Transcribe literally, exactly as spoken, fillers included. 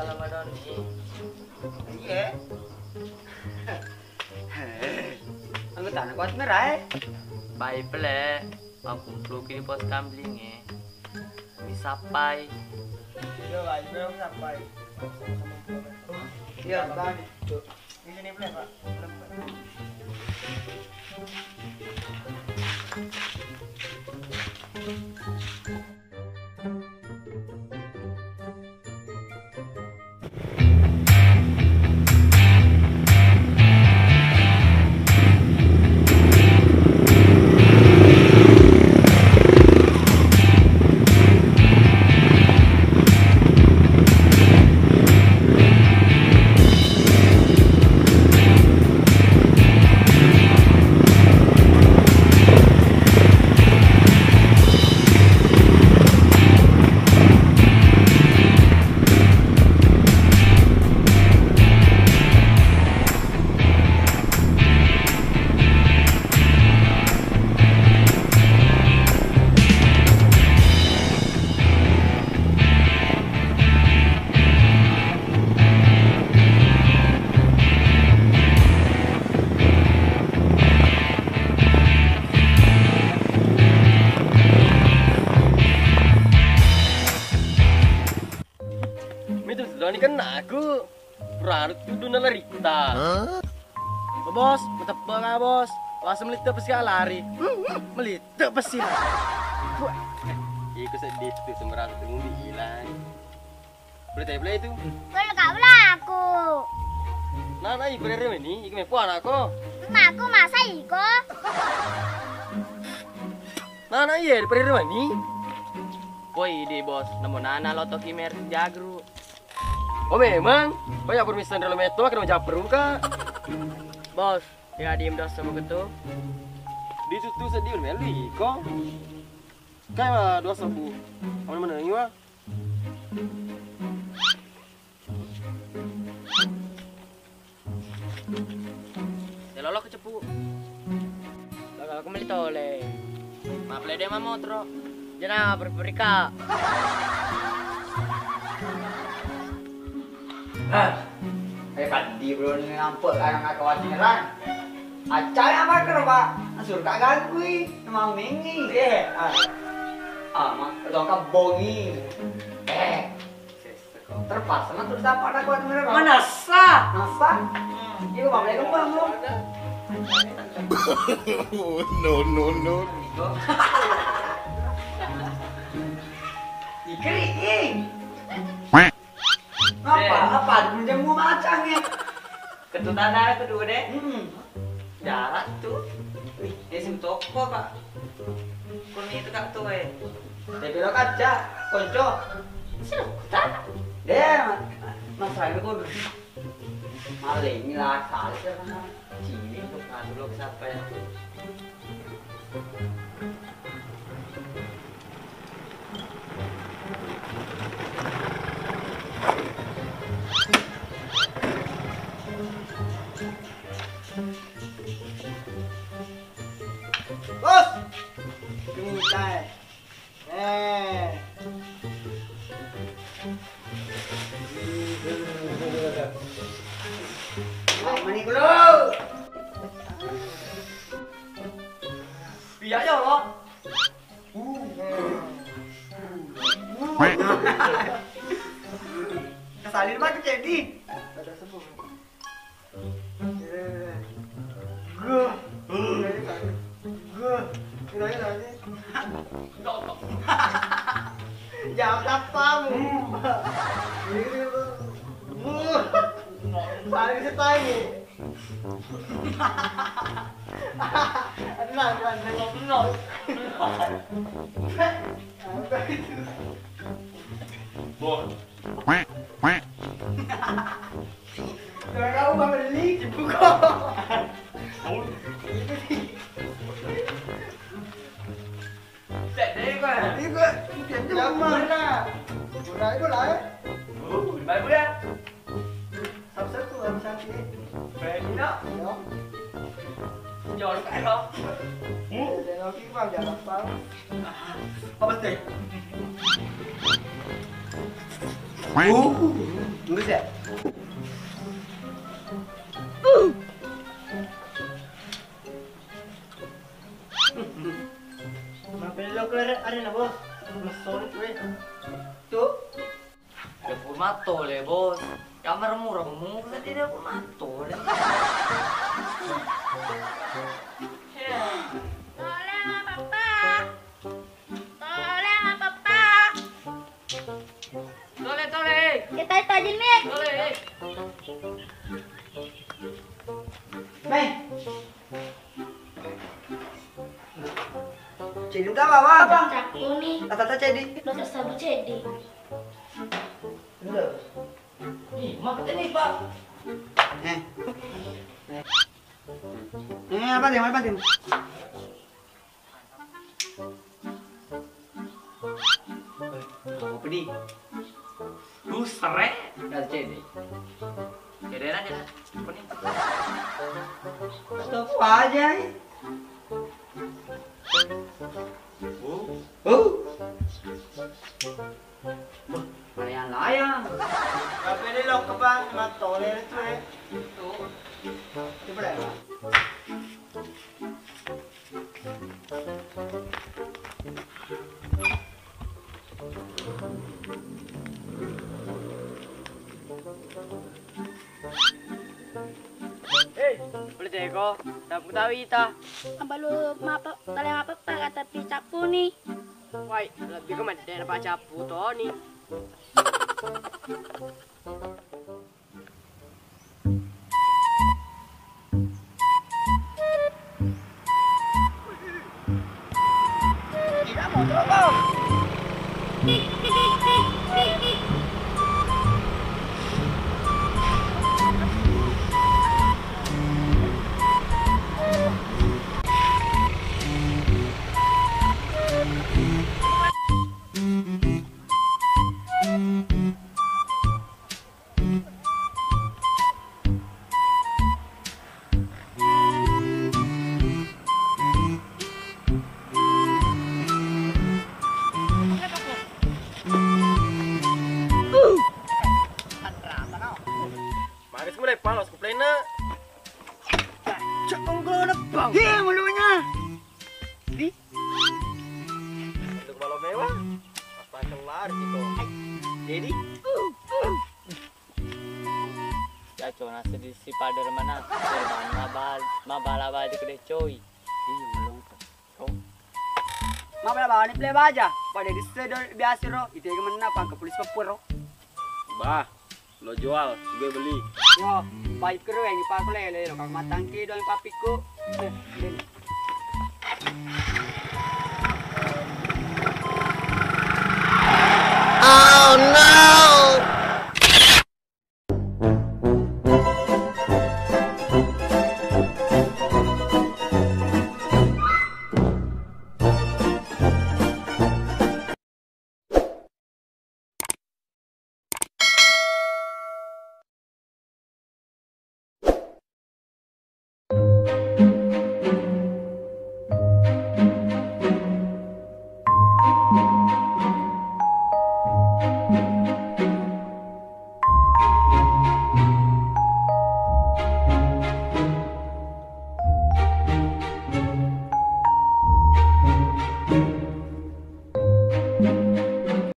Sama Doni. Iya. Anggotana kuat merah, eh. Baik, pele. Aku pluki di pos kamling, eh. Misapai. Iya, Pak. Iya, Pak. Misapai. Iya, Bang. Di sini boleh, Pak. Boleh, Pak. Mitu Doni kenna aku. Puranu tuddu nalarita. Hah? Oh, Bos, mateppe' ka, Bos. Lasa melitte' pesi lari. Melitte' pesi. Wah. Iko seddi tu sembarang tu mumbi ilang. Boleh tanya boleh itu? Boleh kak, boleh aku. Nana i berere meni, iko mepo anakko. Anakku masa iko? Nana iye berere meni. Woi di Bos, namo nana lo toki mer jagru. Oh memang, kau ya permisan dalam itu akan menjawab peruka. Bos, ya diem dos sama ketu. Di tutu sedih melu iko. Kayak dua sebu. Apa mana ini wah? Ya lolo ke cepu. Lolo ke meli tole. Maaf le de mamotro. Jena berperika. Ah, eh, kaddi belum nampak anak kawat nyerang. Acai apa kerba? Surka ganggu i, mau mengi. Eh, ah. Ah, mak, lo kabongi. Eh. Terpaksa mah terus apa ada kuat mereka. Manassa. Nassa? Iya, Bang, ya, Bang, Bang. No, no, no. Ikri, ih. Apa? Eh. Apa? Menjamu macam ya. Ketutan ada kedua deh. Hmm. Jarak tu. Wih, dia sing toko, Pak. Kuni itu kak tu, eh. Tapi lo kaca, konco. Sih, kota. Deh, ma-, masalah itu kok maling, ngilang, salah sih, kan. Cili tuh, ngadu lo ke siapa ya? Bos! Ini saya. Eh. Mani kulo. Iya, ya Allah. Kesalin banget jadi. Guh. Guh. Jam berapa mu? Guh. Paling setangi. Tenang, tenang, tenang. Boh. Kalau mau beli, dibuka. Itu sih. Cek deh, Pak. Ini gua, ini diam-diam. Mana? Udah, itu lah, eh. Oh, baik, Bu, ya. Satu-satu, harus satu, eh. Baik, Bu, ya. Ya. Jangan lupa, ya. Hmm? Jangan lupa, jangan lupa. Apa sih? Uh. Tunggu sih. Mappelo kelar arena, Bos. Massolid we. Tuh. Dapur mattole, Bos. Kamar murah, murah tadi dapur mattole. Tole, Papa. Tole, Papa. Tole, tole. Kita itu aja, Mit. Tole. Mai. Cedi, apa, apa, apa? Cappu ni. Tata, tata, cedi. Lo tersabu cedi. Enggak. Ih, makan ni, Pak. Eh. Eh, apa, Tim? Apa, Tim? Apa ni? Busre, gal cede. Cede aja. Apa ni? Stop aja, eh. Oh. Oh. Wah, layang-layang. Tapi ini lo ke bang, matole itu, eh. Itu. Coba deh. Eh, boleh teko, tapi tahu ita. Abalu mapa, tale mapa, Pak, tapi cappu ni. Wai, lebih ke mendek apa cappu, Toni. Magas mulai palos ku plena. Cok, ongkol na, Bang. Iya, mulutnya. Di? Untuk balao mewah. Apa kelar gitu. Jadi? Ya, cona sedih si pader mana? Mabal, mabala balik deh, coy. Iya, melong. Oh. Mabala balik play baja. Pada di sedo biasa ro. Itu yang mana pangke polisi papua ro. Bah. Lo jual, gue beli. Yo, baik keren yang paku lele lo kang matangki dong papiku. Eh, ini.